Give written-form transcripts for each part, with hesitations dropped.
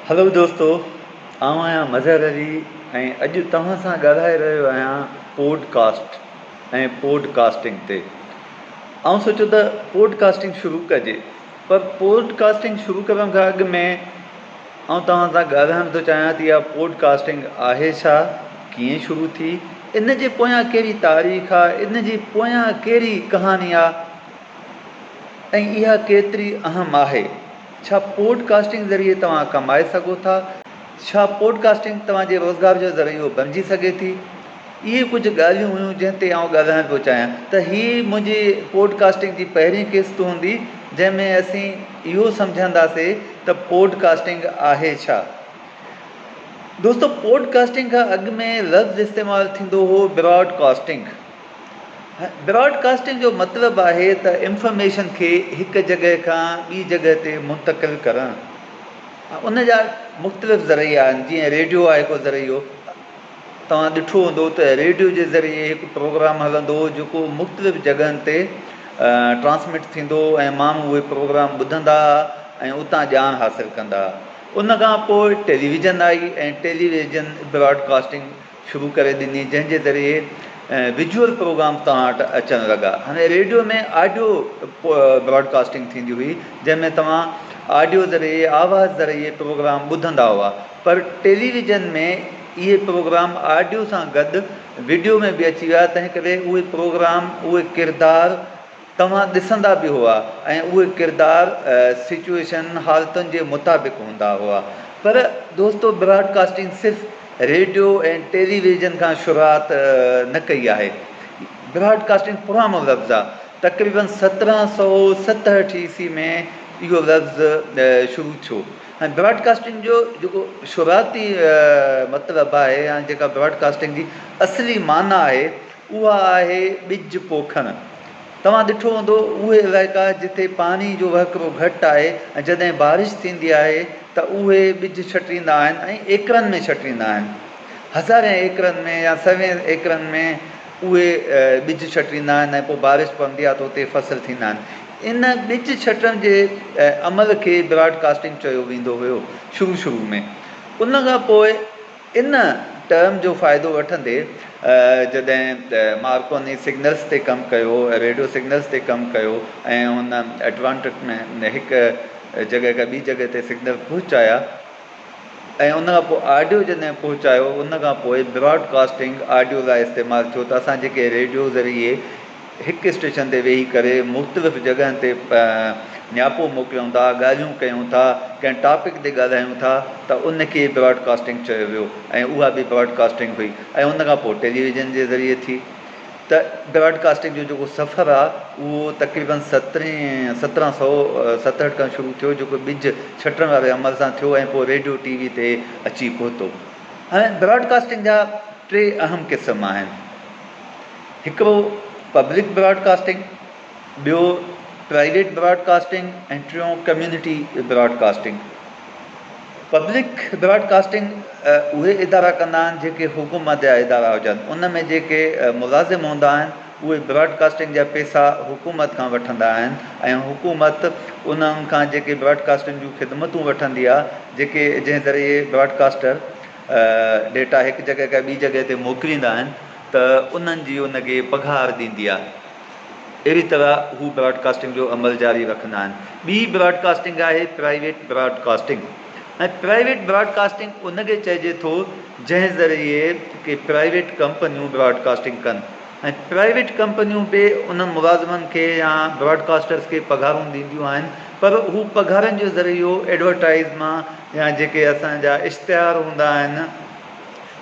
هلو دوستو آئون آهيان مظهر علي ۽ اڄ توهان سان ڳالهائي رهيو آهيان پوڊ ڪاسٽ ۽ پوڊ ڪاسٽنگ تي. آئون سوچيو ته پوڊ ڪاسٽنگ شروع ڪجي پر پوڊ ڪاسٽنگ شروع ڪرڻ کان اڳ ۾ آئون توهان سان ڳالهائڻ ٿو چاهيان ته اها پوڊ ڪاسٽنگ آهي ڇا؟ ڪيئن شروع ٿي؟ ان جي پويان ڪهڙي تاريخ آهي؟ ان جي پويان ڪهڙي ڪهاڻي آهي؟ ۽ اها ڪيتري اهم آهي؟ ڇا پوڊ ڪاسٽنگ ذريعي توهان ڪمائي سگهو ٿا؟ ڇا پوڊ ڪاسٽنگ توهان جي روزگار جو ذريعو بڻجي سگهي ٿي؟ اهي ڪجهه ڳالهيون هيون جنهن تي آئون ڳالهائڻ پيو چاهيان ته هي منهنجي پوڊ ڪاسٽنگ جي پهرين قسط هوندي جنهن ۾ اسين اهو سمجهنداسي ته پوڊ ڪاسٽنگ آهي ڇا؟ دوستو پوڊ ڪاسٽنگ کان اڳ ۾ لفظ استعمال ٿيندو هو براڊ ڪاسٽنگ. براڊ ڪاسٽنگ جو مطلب آهي ته انفارميشن کي هڪ جڳهه کان ٻي جڳهه تي منتقل ڪرڻ. ان جا مختلف ذريعا آهن جيئن ريڊيو آهي هڪ ذريعو. توهان ڏٺو هوندو ته ريڊيو جي ذريعي هڪ پروگرام هلندو هو جيڪو مختلف جڳهن تي ٽرانسمٽ ٿيندو هو ۽ ماڻهو اهي پروگرام ٻڌندا هئا ۽ اتان ڄاڻ حاصل ڪندا هئا. ان کان پوء ٽيليويزن آئي ۽ ٽيليويزن براڊ ڪاسٽنگ شروع ڪري ڏني جنهن جي ذريعي ويجوئل پروگرام توهان وٽ اچڻ لڳا. هاڻي ريڊيو ۾ آڊيو براڊ ڪاسٽنگ ٿيندي هئي جنهن ۾ توهان آڊيو ذريعي آواز ذريعي پروگرام ٻڌندا هئا پر ٽيليويزن ۾ اهي پروگرام آڊيو سان گڏ وڊيو ۾ به اچي ويا تنهن ڪري اهي پروگرام اهي ڪردار توهان ڏسندا به هئا ۽ اهي ڪردار سچوئيشن، حالتن جي مطابق هوندا هئا. پر دوستو براڊ ڪاسٽنگ صرف ريڊيو ۽ ٽيلي ويزن کان شروعات نه ڪئي آهي. براڊ ڪاسٽنگ پراڻو لفظ آهي. تقريبن 1767 عيسوي ۾ اهو لفظ شروع ٿيو ۽ براڊ ڪاسٽنگ جو جيڪو شروعاتي مطلب آهي يا جيڪا براڊ ڪاسٽنگ جي اصلي معنيٰ آهي اها آهي ٻج پوکڻ. توهان ڏٺو هوندو اهي علائقا جتي پاڻي جو وهڪرو گهٽ آهي ۽ جڏهن بارش ٿيندي آهي ته اهي ٻج ڇٽيندا آهن ۽ ايڪڙن ۾ ڇٽيندا آهن. هزارين ايڪڙن ۾ يا سوين ايڪڙن ۾ اهي ٻج ڇٽيندا آهن ۽ پوء بارش پوندي آهي ته اتي فصل ٿيندا آهن. ان ٻج ڇٽڻ جي عمل کي براڊ ڪاسٽنگ چيو ويندو هيو شروع شروع ۾. ان کان پوء ان ٽرم جو فائدو وٺندي جڏهن مارڪوني سگنلز تي ڪم ڪيو، ريڊيو سگنلز تي ڪم ڪيو ۽ هن ايٽلانٽڪ ۾ هڪ جڳهه کان ٻي جڳهه تي سگنل پهچايا ۽ ان کان پوء آڊيو جڏهن پهچايو ان کان پوء براڊ ڪاسٽنگ آڊيو لاء استعمال ٿيو ته اسان جيڪي ريڊيو ذريعي هڪ اسٽيشن تي ويهي ڪري مختلف جڳهن تي نياپو موڪليون ٿا، ڳالهيون ڪيون ٿا، ڪنهن ٽاپڪ تي ڳالهايون ٿا ته ان کي براڊ ڪاسٽنگ چيو ويو ۽ اها به براڊ ڪاسٽنگ هئي ۽ ان کان پوء ٽيليويزن جي ذريعي ٿي ته براڊ ڪاسٽنگ جو جيڪو سفر آهي اهو تقريبن سترهين 1767 کان شروع ٿيو جيڪو ٻج ڇٽڻ واري عمل سان ٿيو ۽ پوء ريڊيو ٽي وي تي اچي پهتو. هاڻي براڊ ڪاسٽنگ جا ٽي اهم قسم آهن. هڪڙو پبلڪ براڊ ڪاسٽنگ، ٻيو پرائيويٽ براڊ ڪاسٽنگ ۽ ٽيون community broadcasting. Public broadcasting اهي ادارا ڪندا آهن جيڪي حڪومت جا ادارا هجن. ان ۾ جيڪي ملازم هوندا آهن اهي براڊ ڪاسٽنگ جا پيسا حڪومت کان وٺندا آهن ۽ حڪومت انهن کان جيڪي براڊ ڪاسٽنگ جون خدمتون وٺندي آهي جيڪي جنهن ذريعي براڊ ڪاسٽر ڊيٽا هڪ جڳهه کان ٻي جڳهه تي موڪليندا آهن ته انهن جي ان کي پگهار ڏيندي آهي. اهڙي طرح هو براڊ ڪاسٽنگ جو عمل جاري رکندا آهن. ٻي براڊ ڪاسٽنگ آهي private broad casting ۽ private broad casting ان کي چئجي ٿو جنهن ذريعي ڪي پرائيويٽ ڪمپنيون براڊ ڪاسٽنگ ڪن ۽ پرائيويٽ ڪمپنيون به انهن ملازمن کي يا براڊ ڪاسٽرز کي پگهارون ڏينديون آهن پر هو پگهارن جو ذريعو ايڊورٽائيز مان يا جيڪي اسان جا اشتهار هوندا آهن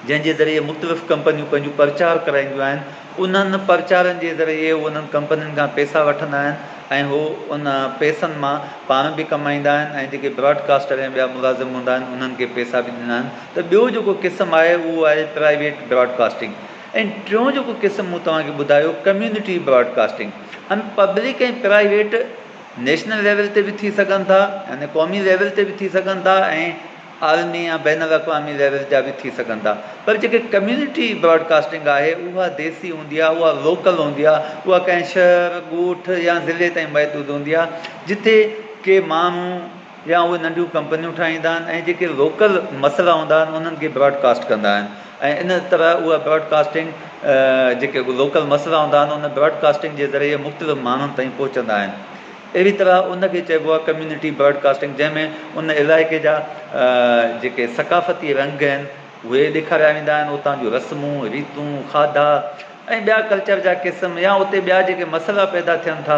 جنهن جي ذريعي مختلف ڪمپنيون پنهنجون پرچار ڪرائينديون آهن، انهن پرچارن جي ذريعي هو انهن ڪمپنين کان پئسا وٺندا آهن ۽ هو ان پئسن مان پاڻ به ڪمائيندا آهن ۽ جيڪي براڊ ڪاسٽر ۽ ٻيا ملازم هوندا آهن انهن کي پئسا به ڏيندا آهن ته ٻيو جيڪو قسم آهي اهو آهي پرائيويٽ براڊ ڪاسٽنگ ۽ ٽيون جيڪو قسم مون توهان کي ٻڌايو community broad casting ۽ public ۽ private national level تي به ٿي سگهن ٿا يعني قومي ليول تي به ٿي سگهن ٿا ۽ عالمي يا بين الاقوامي ليول جا به ٿي سگهن ٿا پر جيڪي ڪميونٽي براڊ ڪاسٽنگ آهي اها ديسي هوندي آهي اها لوڪل هوندي آهي اها ڪنهن شهر، ڳوٺ يا ضلعي تائين محدود هوندي آهي جتي ڪي ماڻهو يا اهي ننڍيون ڪمپنيون ٺاهيندا آهن ۽ جيڪي لوڪل مسئلا هوندا آهن انهن کي براڊ ڪاسٽ ڪندا آهن ۽ ان طرح اها براڊ ڪاسٽنگ جيڪي لوڪل مسئلا هوندا آهن ان براڊ ڪاسٽنگ جي ذريعي مختلف ماڻهن تائين پهچندا آهن اهڙي طرح ان کي چئبو آهي ڪميونٽي براڊ ڪاسٽنگ جنهن ۾ ان علائقي جا جيڪي ثقافتي رنگ آهن اهي ڏيکاريا ويندا آهن اتان جون رسمون ريتون کاڌا ۽ ٻيا ڪلچر جا قسم يا اتي ٻيا جيڪي مسئلا پيدا ٿين ٿا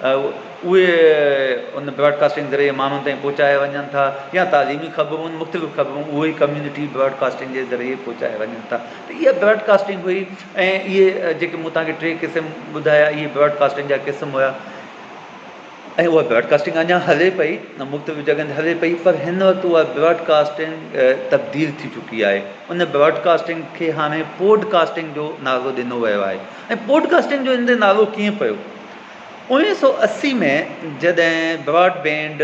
اهي ان براڊ ڪاسٽنگ ذريعي ماڻهن تائين پهچايا وڃن ٿا يا تعليمي خبرون مختلف خبرون اهي ڪميونٽي براڊ ڪاسٽنگ جي ذريعي پهچايا وڃن ٿا ته اها براڊ ڪاسٽنگ هئي ۽ اهي جيڪي مون توهان کي ٽي قسم ٻڌايا اهي براڊ ڪاسٽنگ جا قسم هيا ۽ اها براڊ ڪاسٽنگ اڃا هلي پئي مختلف جڳهن تي هلي پئي پر هن وقت اها براڊ ڪاسٽنگ تبديل ٿي چڪي آهي ان براڊ ڪاسٽنگ کي هاڻي پوڊ ڪاسٽنگ جو نالو ڏنو ويو آهي ۽ پوڊ ڪاسٽنگ جو ان تي نالو ڪيئن پيو 1980 ۾ جڏهن براڊ بينڊ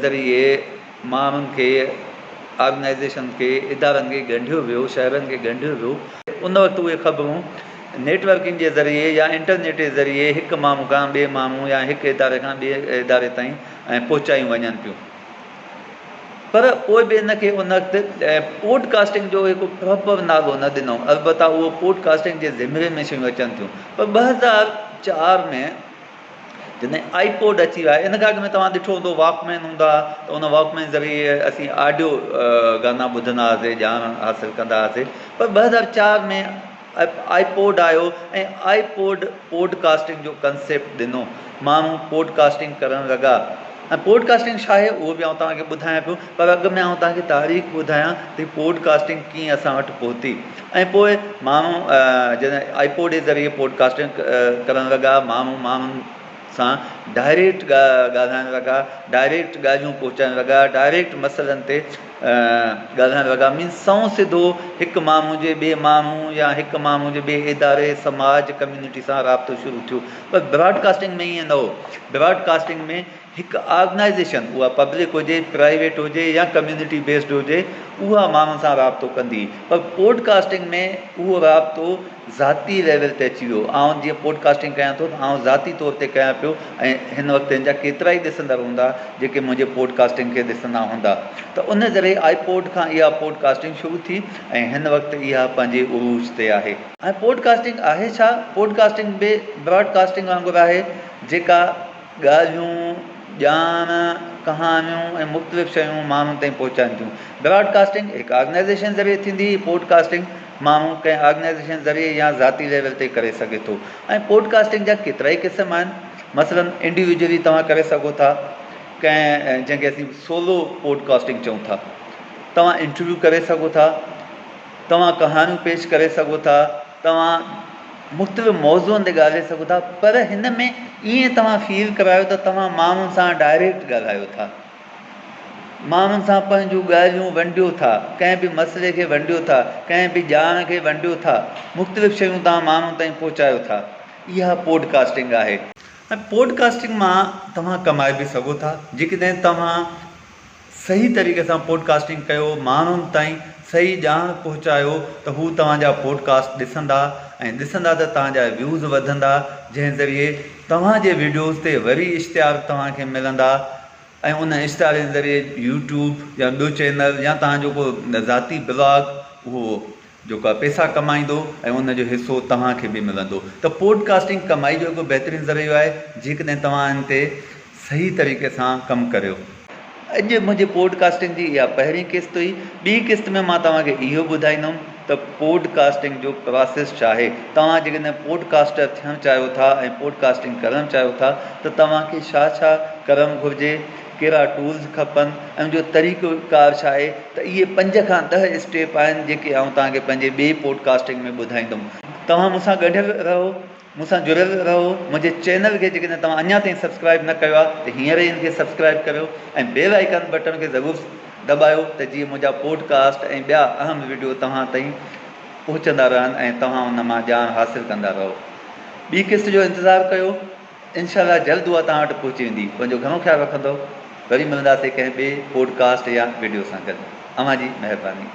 ذريعي ماڻهن کي، آرگنائيزيشن کي، ادارن کي ڳنڍيو ويو، شهرن کي ڳنڍيو ويو، ان وقت اهي خبرون نيٽ ورڪنگ جي ذريعي يا انٽرنيٽ جي ذريعي هڪ ماڻهو کان ٻئي ماڻهو يا هڪ اداري کان ٻئي اداري تائين پهچايون وڃن پيون پر پوء به ان کي ان وقت پوڊ ڪاسٽنگ جو هڪ پراپر نالو نه ڏنو البته اهو پوڊ ڪاسٽنگ جي ذمري ۾ شيون اچن ٿيون پر 2004 ۾ جڏهن آئي پوڊ اچي ويا ان کان اڳ ۾ توهان ڏٺو هوندو واڪ مين هوندا هئا ته ان واڪ مين ذريعي اسين آڊيو گانا ٻڌندا هئاسي ڄاڻ حاصل ڪندا هئاسي پر 2004 ۾ آئي پوڊ آيو ۽ آئي پوڊ پوڊ ڪاسٽنگ جو ڪنسيپٽ ڏنو ماڻهو پوڊ ڪاسٽنگ ڪرڻ لڳا ۽ پوڊ ڪاسٽنگ ڇا آهي اهو به آئون توهان کي ٻڌايان پيو پر اڳ ۾ آئون توهان کي تاريخ ٻڌايان ته پوڊ ڪاسٽنگ ڪيئن اسان وٽ پهتي ۽ پوء ماڻهو جڏهن آئي پوڊ جي ذريعي پوڊ ڪاسٽنگ ڪرڻ لڳا ماڻهو ماڻهن سان ڊائريڪٽ ڳالهائڻ لڳا ڊائريڪٽ ڳالهيون پهچائڻ لڳا ڊائريڪٽ مسئلن تي ڳالهائڻ لڳا مينس سنئون سڌو هڪ ماڻهو جي ٻئي ماڻهو يا هڪ ماڻهو جي ٻئي اداري سماج ڪميونٽي سان رابطو شروع ٿيو پر براڊ ڪاسٽنگ ۾ ائين نه هو براڊ ڪاسٽنگ ۾ هڪ آرگنائيزيشن اها پبلڪ هجي، پرائيويٽ هجي يا ڪميونٽي بيسڊ هجي اها ماڻهن سان رابطو ڪندي پر پوڊ ڪاسٽنگ ۾ اهو رابطو ذاتي ليول تي اچي ويو. آئون جيئن پوڊ ڪاسٽنگ ڪيان ٿو ته آئون ذاتي طور تي ڪيان پيو ۽ هن وقت هن جا ڪيترائي ڏسندڙ هوندا جيڪي منهنجي پوڊ ڪاسٽنگ کي ڏسندا هوندا ته ان ذريعي آئي پوڊ کان اها پوڊ ڪاسٽنگ شروع ٿي ۽ هن وقت اها پنهنجي عروج تي آهي. ۽ پوڊ ڪاسٽنگ آهي ڇا؟ پوڊ ڪاسٽنگ به براڊ ڪاسٽنگ وانگر آهي جيڪا ڳالهيون، ڄاڻ، ڪهاڻيون ۽ مختلف شيون ماڻهن تائين پهچائن ٿيون. براڊ ڪاسٽنگ هڪ آرگنائيزيشن ذريعي ٿيندي، پوڊ ڪاسٽنگ ماڻهو ڪنهن آرگنائيزيشن ذريعي يا ذاتي ليول تي ڪري سگهي ٿو ۽ پوڊ ڪاسٽنگ جا ڪيترائي قسم آهن. مثلاً انڊيويجولي توهان ڪري سگهو ٿا، ڪنهن جنهن کي اسين سولو پوڊ ڪاسٽنگ چئون ٿا. توهان انٽرويو ڪري سگهو ٿا، توهان ڪهاڻيون پيش ڪري سگهو ٿا. توهان مختلف موضوعن تي ڳالهائي سگهو ٿا پر هن ۾ ائين توهان فيل ڪرايو ته توهان ماڻهن سان ڊائريڪٽ ڳالهايو ٿا ماڻهن سان پنهنجون ڳالهيون ونڊيو ٿا ڪنهن به مسئلي کي ونڊيو ٿا ڪنهن به ڄاڻ کي ونڊيو ٿا مختلف شيون توهان ماڻهن تائين پهچايو ٿا اها پوڊ ڪاسٽنگ آهي ۽ پوڊ ڪاسٽنگ مان توهان ڪمائي به سگهو ٿا جيڪڏهن توهان صحيح طريقي سان پوڊ ڪاسٽنگ ڪيو، ماڻهن تائين صحيح ڄاڻ پهچايو ته هو توهان جا پوڊ ڪاسٽ ڏسندا ۽ ڏسندا ته توهان جا ويوز وڌندا جنهن ذريعي توهان جي وڊيوز تي وري اشتهار توهان کي ملندا ۽ ان اشتهارن ذريعي يوٽيوب يا ٻيو چينل يا توهان جو ڪو ذاتي بلاگ اهو جيڪو آهي پئسا ڪمائيندو ۽ ان جو حصو توهان کي به ملندو ته پوڊ ڪاسٽنگ ڪمائي جو هڪ بهترين ذريعو آهي جيڪڏهن توهان ان تي صحيح طريقي سان ڪم ڪريو. اڄ منهنجي پوڊ ڪاسٽنگ جي اها پهرين قسط هئي. ٻي قسط ۾ مان توهان کي اهو ٻڌائيندم ته پوڊ ڪاسٽنگ جو پراسيس ڇا آهي. توهان جيڪڏهن پوڊ ڪاسٽر ٿيڻ چاهيو ٿا ۽ پوڊ ڪاسٽنگ ڪرڻ چاهيو ٿا ته توهان کي ڇا ڇا ڪرڻ گهرجي. ڪهڙا ٽولز کپن ۽ ان جو طريقو ڪار ڇا آهي ته اهي پنج کان ڏهه اسٽيپ آهن جيڪي آئون توهان کي پنهنجي ٻئي پوڊ ڪاسٽنگ ۾ ٻڌائيندم. توهان مون سان ڳنڍيل رهو، مون سان جڙيل رهو، منهنجي چينل کي جيڪڏهن توهان اڃا تائين سبسڪرائيب نه ڪيو آهي ته هينئر ئي ان کي سبسڪرائيب ڪريو ۽ بيل آئيڪان بٽڻ کي ضرور دٻايو ته جيئن منهنجا پوڊ ڪاسٽ ۽ ٻيا اهم وڊيو توهان تائين پهچندا رهن ۽ توهان ان مان ڄاڻ حاصل ڪندا رهو. ٻي قسط جو انتظار ڪيو. انشاء الله جلد اها توهان وٽ پهچي ويندي. پنهنجو گهڻو خيال رکندؤ. وري ملنداسين ڪنهن ٻئي پوڊ ڪاسٽ يا وڊيو سان گڏ. اوهان جي مهرباني.